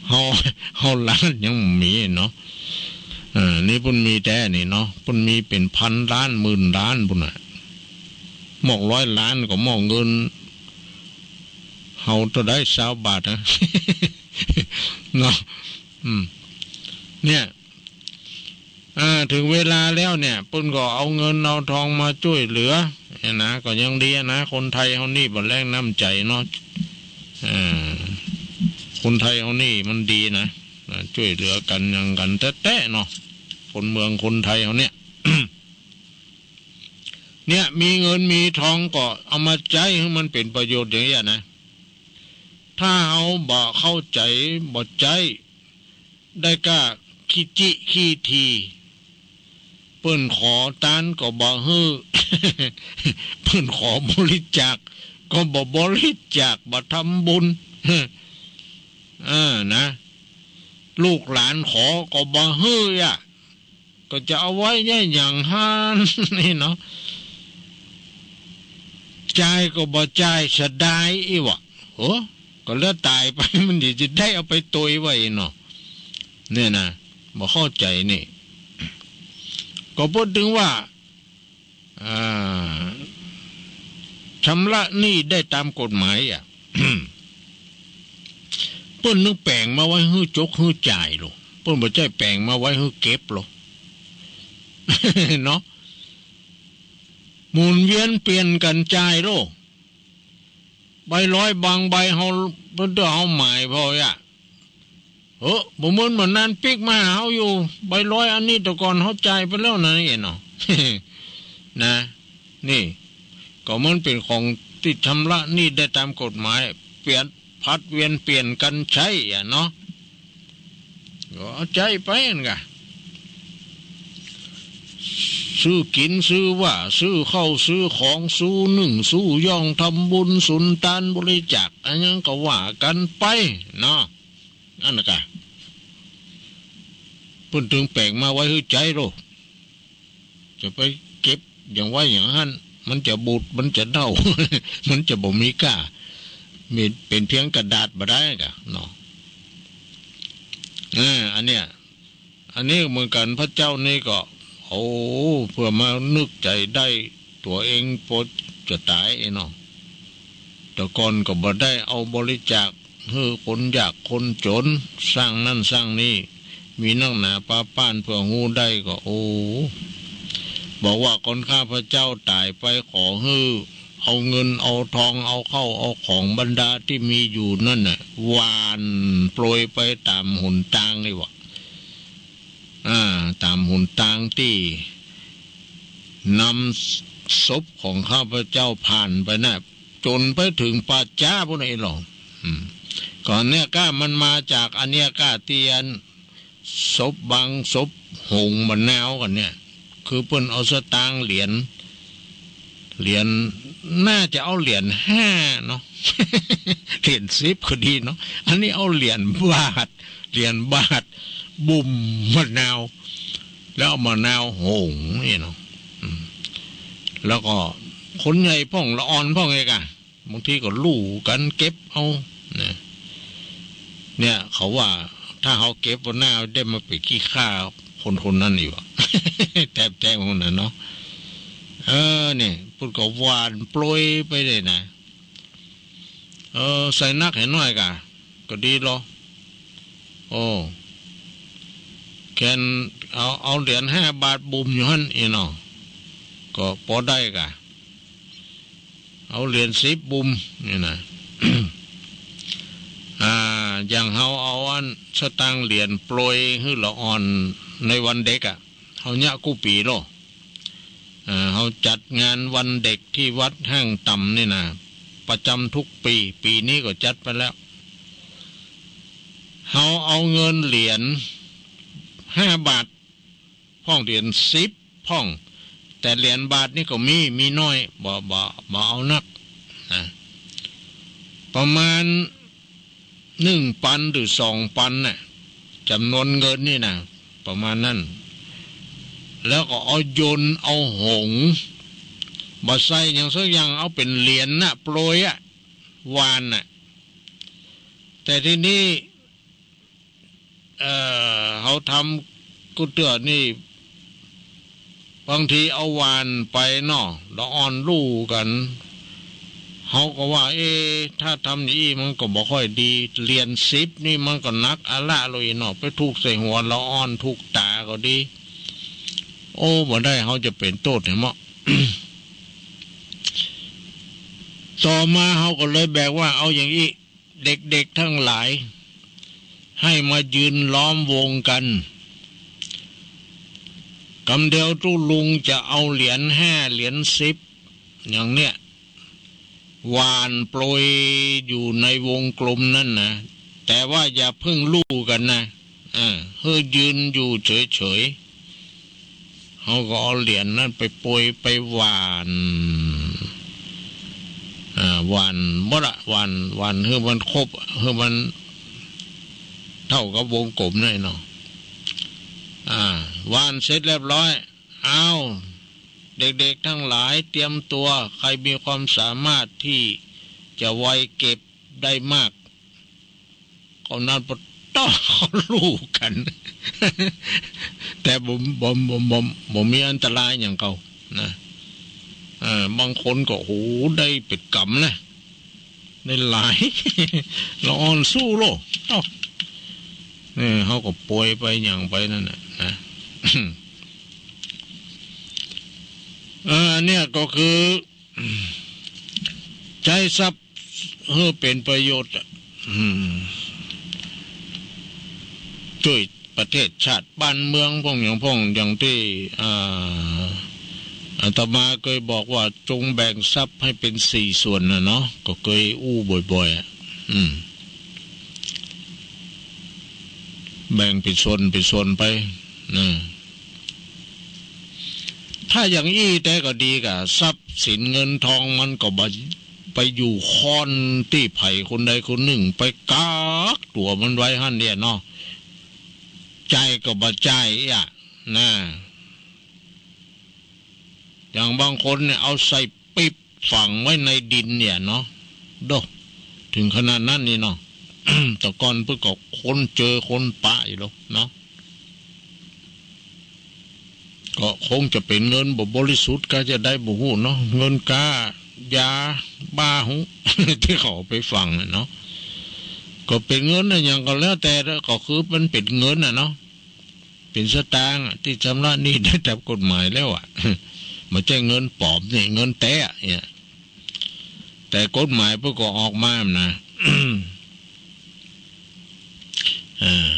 เฮา เฮาล้านยังบ่มีเนาะ เออ นี่เปิ้นมีแต๊นี่เนาะ เปิ้นมีเป๋นพันล้าน หมื่นล้านปุ้นน่ะ มอกร้อยล้านก็มอกเงินเฮาเต้าใด ซาวบาทนะ เนาะ อืม เนี่ย อ่า เถิงเวลาแล้วเนี่ย เปิ้นก็เอาเงินเอาทองมาจ้วยเหลือเนี่ยนะ ก็ยังดีนะ คนไทยเฮานี่บ่แล้งน้ำใจ๋เนาะ อ่า คนไทยเฮานี่มันดีนะ อ่า จ้วยเหลือกั๋นหยังกั๋นแต๊ๆ เนาะ คนเมืองคนไทยเฮาเนี่ย เนี่ย มีเงินมีทองก็เอามาใจ๊หื้อมันเป๋นประโยชน์อย่างเนี้ยนะ ถ้าเฮาบ่เข้าใจ๋ บ่ใจ๊ ได้ก้าขี้จี้ขี้ถี่ เปิ้นขอตานก็บ่หื้อ เปิ้นขอบริจาคก็บ่บริจาค บ่ทำบุญ เออ นะ ลูกหลานขอก็บ่หื้ออะ ก็จะเอาไว้เยียะหยังหั้น นี่เนาะ จ่ายก็บ่จ่าย เสียดายอี้วะ โอ้ ก็แล้วต๋ายไป มันจะได้เอาไปตวยไว้เนาะ เนี่ยนะ บ่เข้าใจ๋นี่ ก็เปิ้นตึงว่า อ่า ชำระหนี้ได้ต๋ามกฎหมายอะ เปิ้นนึ่งแป๋งมาไว้หื้อจกหื้อจ่ายโล เปิ้นบ่ใจ้แป๋งมาไว้หื้อเก็บโล เนาะ หมุนเวียนเปลี่ยนกั๋นจ่ายโล ใบลอยบางใบเฮา เปิ้นเตื้อเฮาหมายพออะ เฮ้อ บ่เหมือนบ่นานปิ๊กมาหาเฮาอยู่ ใบลอยอันนี้แต่ก่อนเฮาจ่ายไปแล้วนะ นี่เนาะ นะ นี่ ก็มันเป๋นของตี้ชำระหนี้ได้ต๋ามกฎหมาย เปลี่ยน ผลัดเวียนเปลี่ยนกั๋นใจ๊อะเนาะ ก็เอาใจ๊ไปนั่นกะ ซื้อกิ๋น ซื้อว่า ซื้อข้าว ซื้อของ ซื้อนึ่ง ซื้อย่อง ทำบุญ สุนตาน บริจาค อะหยังก็ว่ากั๋นไปเนาะ อันนั้นกะ เปิ้นตึงแป๋งมาไว้หื้อใจ๊โล จะไปเก็บอย่างไว้อย่างหั้น มันจะบูด มันจะเน่า มันจะบ่มีก้า มี เป๋นเพียงกระดาษบ่ได้กะเนาะ เออ อันเนี้ย อันนี้เหมือนกั๋น พระเจ้านี่ก็ โอ้ เปื้อมานึกใจ๋ได้ ตั๋วเองปอจะต๋ายเนาะ แต่ก่อนก็บ่ได้เอาบริจาคหื้อคนยากคนจ๋น สร้างนั่นสร้างนี่ มีนักหนาปาป้าน เปื้อฮู้ได้ก็ โอ้ บอกว่าก่อนข้าพเจ้าต๋ายไปขอหื้อเอาเงินเอาทอง เอาข้าวเอาของบรรดาตี้มีอยู่นั่นน่ะ หว่านโปรยไปต๋ามหนตางนี่หว่า อ่า ต๋ามหนตางตี้นำศพของข้าพเจ้าผ่านไปน่ะ จ๋นไปเถิงป่าจ๊าปู้นน่ะ ไอ้หลอง อืม ก็อันเนี้ยก้ามันมาจากอันเนี้ยก้า ตี้อันศพบัง ศพหงส์บ่านาวกั๋นเนี่ย คือเปิ้นเอาสตางค์เหรียญ เหรียญ น่าจะเอาเหรียญห้าเนาะ เหรียญสิบก็ดีเนาะ อันนี้เอาเหรียญบาท เหรียญบาท บุ่มบ่านาว แล้วเอาบ่านาวหงส์นี่เนาะ อืม แล้วก็คนใหญ่พ่องละอ่อนพ่องเอกอะ บางทีก็ลู่กั๋นเก็บเอา นะ เนี่ย เขาว่าถ้าเฮาเก็บเอาหน้าได้มาเป๋นขี้ข้าคนๆ นั้นอยู่อะ แต๊บๆ คนนั้นเนาะ เออ เนี่ย เปิ้นก็หว่านโปรยไปเลยนะ เออ ใส่นักใส่น้อยกะ ก็ดีลอ โอ้ แค่นเอา เอาเหรียญห้าบาทบุ่มอยู่หั้นอี้เนาะ ก็ปอได้กะ เอาเหรียญสิบบุ่มนี่นะ อ่า อย่างเฮาเอาอันสตางค์เหรียญโปรยหื้อละอ่อนในวันเด็กอะ เฮาเยียะกู้ปี๋โล อ่า เฮาจัดงานวันเด็กตี้วัดห้างต่ำนี่นะ ประจ๋ำทุกปี๋ ปี๋นี้ก็จัดไปแล้ว เฮาเอาเงินเหรียญห้าบาทพ่อง เหรียญสิบพ่อง แต่เหรียญบาทนี่ก็มี มีน้อย บ่ บ่ บ่เอานัก นะ ประมาณ หนึ่งปันหรือสองปันน่ะ จ๋ำนวนเงินนี่นะ ประมาณนั้น แล้วก็เอายนต์ เอาหงส์ บ่ใส่หยังสักอย่าง เอาเป๋นเหรียญน่ะ โปรยอะ หว่านน่ะ แต่ทีนี้ เอ่อ เฮาทำกู้เตื้อนี่ บางทีเอาหว่านไปเนาะ ละอ่อนลู่กั๋น เฮาก็ว่า เอ๊ะ ถ้าทำอย่างอี้มันก็บ่ค่อยดี เหรียญสิบนี่มันก็หนักอะละโลยเนาะ ไปถูกใส่หัวละอ่อน ถูกต๋าก็ดี โอ้ บ่ได้ เฮาจะเป๋นโต้ษแหมเนาะ ต่อมาเฮาก็เลยแบกว่า เอาอย่างอี้ เด็กๆ ทั้งหลาย ให้มายืนล้อมวงกั๋น กำเดียวตุ๊ลุงจะเอาเหรียญห้า เหรียญสิบ อย่างเนี้ย หว่านโปรยอยู่ในวงกลมนั่นนะ แต่ว่าอย่าเพิ่งลู่กั๋นนะ เออ หื้อยืนอยู่เฉยๆ เฮาก็เอาเหรียญนั้นไปโปรยไปหว่าน อ่า หว่านหมดอะ หว่าน หว่านหื้อมันครบ หื้อมันเต้ากับวงกลมหน้อยเนาะ อ่า หว่านเสร็จเรียบร้อย อ้าว เด็กๆ ทั้งหลายเตรียมตั๋ว ใครมีความสามารถตี้จะไวเก็บได้มาก ก็นั่นปะ ต้องเขาลู่กั๋น แต่บ่ บ่ บ่ บ่ บ่มีอันตรายหยังเก่านะ เออ บางคนก็ โห ได้เป๋นก๋ำนะ ได้หลาย ละอ่อนสู้โลด เอ้า เออ เฮาก็โปรยไปหยังไปนั่นน่ะนะ เออ เนี่ยก็คือ ใจ๊ทรัพย์หื้อเป๋นประโยชน์อะ อืม จ้วยประเทศชาติบ้านเมืองพ่องหยังพ่อง อย่างตี้ อ่า อาตมาเกยบอกว่าจงแบ่งทรัพย์ให้เป๋นสี่ส่วนน่ะเนาะ ก็เกยอู้บ่อยๆ อะ อืม แบ่งเป๋นส่วนเป๋นส่วนไป นะ ถ้าอย่างอี้แต๊ก็ดีก่ะ ทรัพย์สินเงินทองมันก็บ่ไปอยู่ค่อนตี้ใผคนใดคนนึ่ง ไปกักตั๋วมันไว้หั้นเนี่ยเนาะ จ่ายก็บ่จ่ายอะ นะ อย่างบางคนเนี่ยเอาใส่ปิ๊บฝังไว้ในดินเนี่ยเนาะ โดะ ถึงขนาดนั้นนี่เนาะ แต่ก่อนเปิ้นก็ค้นเจอค้นปะอยู่แล้วเนาะ ก็คงจะเป๋นเงินบ่บริสุทธิ์กาจะใดบ่ฮู้เนาะ เงินก๊ายาบ้าฮู้ ตี้เขาเอาไปฝังน่ะเนาะ ก็เป๋นเงินอะหยังก็แล้วแต่ ก็คือมันเป๋นเงินน่ะเนาะ เป๋นสตางค์อะ ตี้ชำระหนี้ได้ต๋ามกฎหมายแล้วอะ บ่ใจ้เงินป๋อมนี่ เงินแต๊อะเนี่ย แต่กฎหมายเปิ้นก็ออกมานะ เออ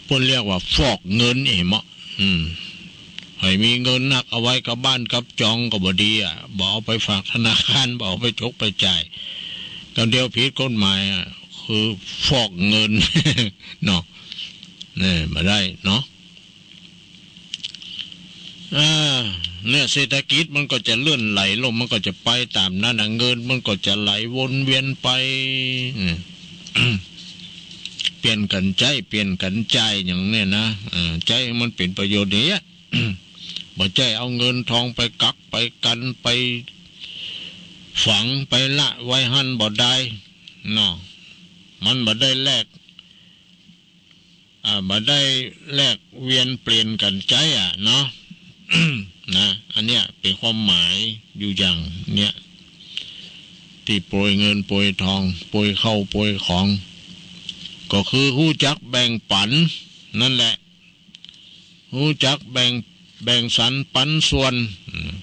เปิ้นเรียกว่าฟอกเงินเองเนาะ อืม ใผมีเงินนักเอาไว้กับบ้านกับจองก็บ่ดีอะ บ่เอาไปฝากธนาคาร บ่เอาไปจกไปจ่าย กำเดียวผิดกฎหมายอะ คือฟอกเงิน เนาะ เนี่ย บ่ได้เนาะ อ่า เนี่ย เศรษฐกิจมันก็จะเลื่อนไหลลง มันก็จะไปต๋ามนั้นน่ะ เงินมันก็จะไหลวนเวียนไป อืม เปลี่ยนกั๋นใจ๊ เปลี่ยนกั๋นจ่าย อย่างเนี่ยนะ อ่า ใจ๊ให้มันเป๋นประโยชน์อย่างเงี้ย บ่ใจ้เอาเงินทองไปกัก ไปกั๋น ไปฝัง ไปละไว้หั้นบ่ได้ เนาะ มันบ่ได้แลก อ่า บ่ได้แลกเวียนเปลี่ยนกั๋นใจ๊อะเนาะ นะ อันเนี้ยเป๋นความหมายอยู่อย่างเนี้ย ตี้โปรยเงินโปรยทอง โปรยข้าวโปรยของ ก็คือฮู้จักแบ่งปั๋นนั่นแหละ ฮู้จักแบ่ง แบ่งสรรปันส่วน อืม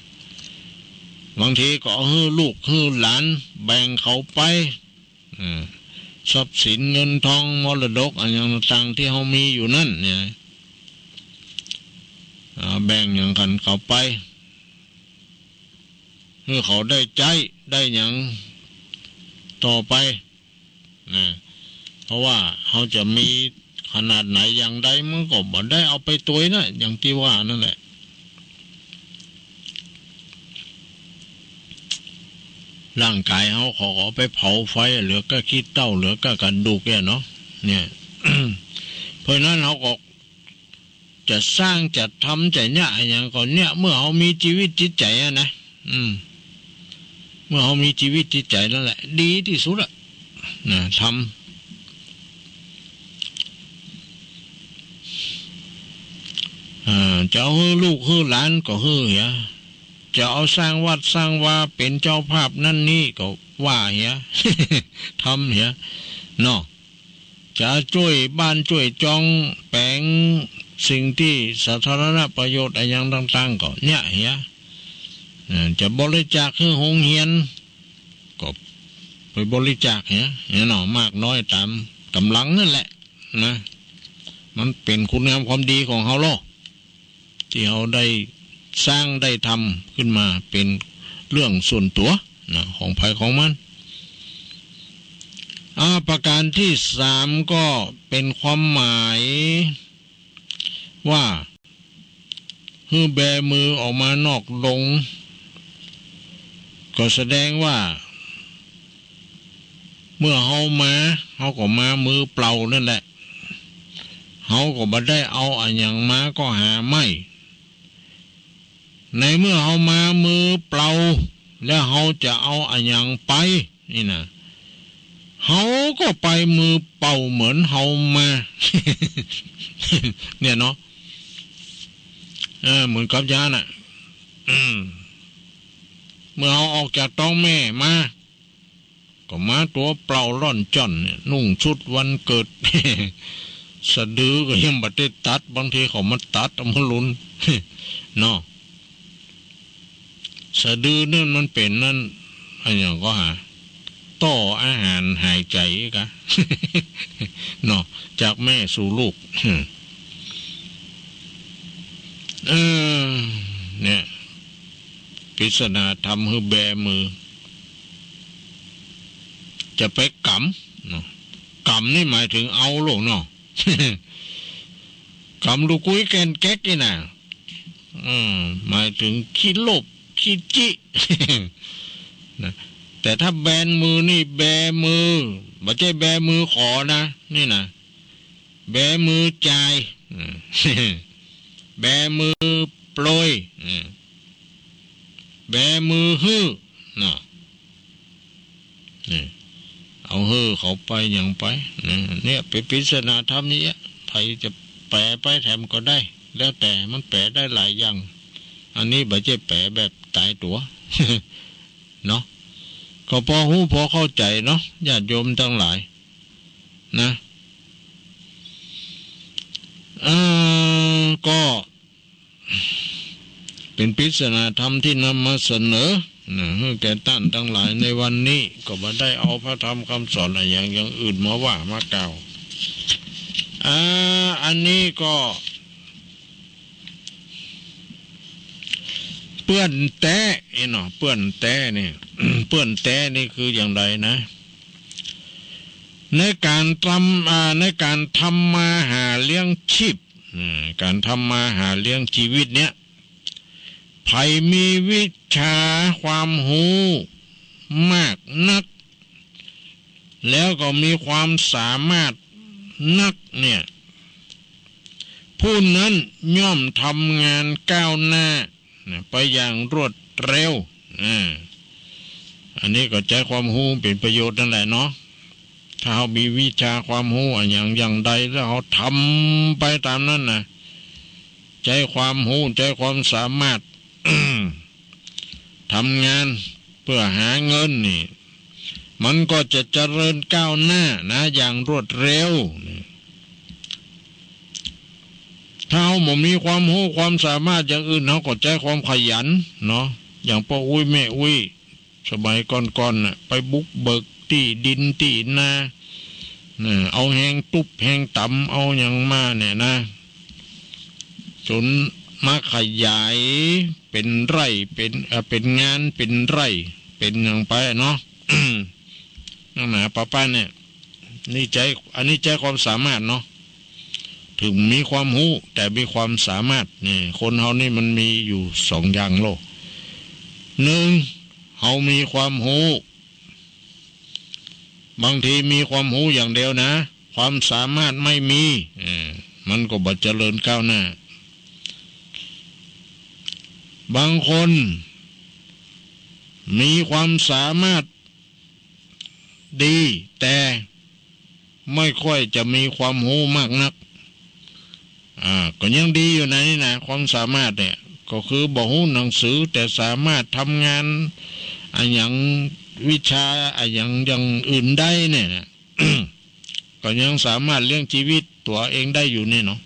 บางทีก็เอาหื้อลูกหื้อหลานแบ่งเขาไป อืม ทรัพย์สินเงินทองมรดกอะหยังต่างๆ ตี้เฮามีอยู่นั้นเนี่ย อ่า แบ่งหยังกั๋นเขาไป หื้อเขาได้ใจ๊ ได้หยังต่อไป นะ เพราะว่าเฮาจะมีขนาดไหนอย่างใด มันก็บ่ได้เอาไปตวยนะ อย่างตี้ว่านั่นแหละ ร่างก๋ายเฮาเขาก็เอาไปเผาไฟ เหลือก้าขี้เถ้า เหลือก้ากระดูกเนี่ยเนาะ เนี่ย เพราะฉะนั้นเฮาก็ จะสร้างจะทำจะเยียะอะหยังก็เยียะ เมื่อเฮามีจีวิตจิตใจ๋อะนะ อืม เมื่อเฮามีจีวิตจิตใจ๋นั่นแหละ ดีตี้สุดอะ นะ ทำ อ่า จะเอาหื้อลูกหื้อหลานก็หื้อเหีย จะเอาสร้างวัดสร้างวาเป๋นเจ้าภาพนั่นนี่ก็ว่าเหีย ทำเหีย เนาะ จะจ้วยบ้านจ้วยจองแป๋งสิ่งตี้สาธารณประโยชน์อะหยังต่างๆ ก็เยียะเหีย เอ่อ จะบริจาคหื้อโฮงเฮียน ก็ไปบริจาคเหีย เนี่ยเนาะ มากน้อยต๋ามก๋ำลังนั่นแหละนะ มันเป๋นคุณงามความดีของเฮาลอ ตี้เฮาได้สร้างได้ทำขึ้นมาเป๋นเรื่องส่วนตั๋วนะ ของใผของมัน อ่า ประการตี้สามก็เป๋นความหมายว่า หื้อแบมือออกมานอกดง ก็แสดงว่า เมื่อเฮามา เฮาก็มามือเปล่านั่นแหละ เฮาก็บ่ได้เอาอะหยังมาก็หาไม่ ในเมื่อเฮามามือเปล่า แล้วเฮาจะเอาอะหยังไป นี่นะ เฮาก็ไปมือเปล่าเหมือนเฮามา เนี่ยเนาะ เออ เหมือนกับยาน่ะ อืม เมื่อเฮาออกจากต๊องแม่มา ก็มาตั๋วเปล่าล่อนจ้อนเนี่ย นุ่งชุดวันเกิด สะดือก็ยังบ่ได้ตัด บางทีเขามาตัดเอามาลุน เนาะ สะดือนั่นมันเป๋นนั่น อะหยังก็หา ท่ออาหารหายใจ๋กะ เนาะ จากแม่สู่ลูก เออ เนี่ย ปริศนาธรรมหื้อแบมือ จะไปกำ เนาะ กำนี่หมายถึงเอาโลกเนาะ กำลูกกุ้ยแก่นแก๊กนี่นะ อืม หมายถึงขี้โลภ ขี้จิ นะ แต่ถ้าแบนมือนี่ แบมือ บ่ใจ้แบมือขอนะ นี่นะ แบมือจ่าย อืม แบมือโปรย อืม แบมือหื้อ เนาะ นี่ เอาหื้อเขาไปหยังไป นะ เนี่ย เป๋นปริศนาธรรมนี่อะ ใผจะแป๋ไปแถมก็ได้ แล้วแต่ มันแป๋ได้หลายอย่าง อันนี้บ่ใจ้แป๋แบบต๋ายตั๋ว เนาะ ก็พอฮู้พอเข้าใจ๋เนาะ ญาติโยมตังหลาย นะ เอ่อ ก็ เป๋นปริศนาธรรมตี้นำมาเสนอ นะ หื้อแก่ต้านตังหลายในวันนี้ ก็บ่ได้เอาพระธรรมกำสอนอะหยังอย่างอื่นมาว่ามากล่าว อ่า อันนี้ก็ เปื้อนแต๊ นี่เนาะ เปื้อนแต๊นี่ เปื้อนแต๊นี่คืออย่างใดนะ ในก๋านทำ อ่า ในก๋านทำมาหาเลี้ยงชีพ อ่า ก๋านทำมาหาเลี้ยงชีวิตเนี่ย ใผมีวิชาความฮู้มากนัก แล้วก็มีความสามารถนักเนี่ย ผู้นั้นย่อมทำงานก้าวหน้า นะ ไปอย่างรวดเร็ว อ่า อันนี้ก็ใจ๊ความฮู้เป๋นประโยชน์นั่นแหละเนาะ ถ้าเฮามีวิชาความฮู้อะหยังอย่างใด แล้วเฮาทำไปต๋ามนั้นนะ ใจ๊ความฮู้ ใจ๊ความสามารถ ทำงานเปื้อหาเงินนี่ มันก็จะเจริญก้าวหน้านะ อย่างรวดเร็ว ถ้าเฮาบ่มีความฮู้ความสามารถอย่างอื่น เฮาก็ใจ๊ความขยันเนาะ อย่างป้ออุ๊ยแม่อุ๊ย สมัยก่อนๆ น่ะ ไปบุกเบิกตี้ดินตี้นา น่ะ เอาแฮงตุ๊บแฮงต๋ำ เอาหยังมาเนี่ยนะ จ๋นมาขยายเป๋นไร่ เป๋น เอ่อ เป๋นงาน เป๋นไร่ เป๋นหยังไปเนาะ นั่นน่ะ ป้าป้าเนี่ย นี่ใจ๊ อันนี้ใจ๊ความสามารถเนาะ ถึงมีความฮู้ แต่มีความสามารถ นี่ คนเฮานี่มันมีอยู่สองอย่างโลก หนึ่ง เฮามีความฮู้ บางทีมีความฮู้อย่างเดียวนะ ความสามารถไม่มี เออ มันก็บ่เจริญก้าวหน้า บางคนมีความสามารถดี แต่ไม่ค่อยจะมีความฮู้มากนัก อ่า ก็ยังดีอยู่นะนี่นะ ความสามารถเนี่ย ก็คือบ่ฮู้หนังสือ แต่สามารถทำงานอะหยัง วิชาอะหยังอย่างอื่นได้เนี่ยนะ ก็ยังสามารถเลี้ยงชีวิตตั๋วเองได้อยู่นี่เนาะ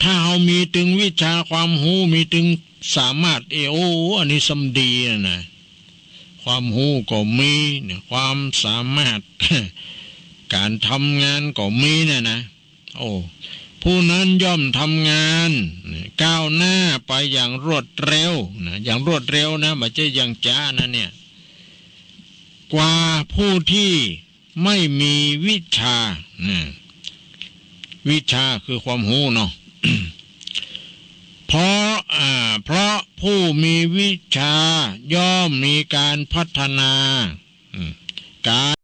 ถ้าเฮามีตึงวิชาความฮู้ มีตึงสามารถ เอ โอ้ อันนี้ซ้ำดีนะ ความฮู้ก็มีเนี่ย ความสามารถ ก๋านทำงานก็มีเนี่ยนะ โอ้ ผู้นั้นย่อมทำงานก้าวหน้าไปอย่างรวดเร็วนะ อย่างรวดเร็วนะ บ่ใจ้อย่างจ๊านะเนี่ย กว่าผู้ที่ไม่มีวิชานะ วิชาคือความฮู้เนาะ เพราะ อ่า เพราะผู้มีวิชาย่อมมีการพัฒนา อืม ก๋าน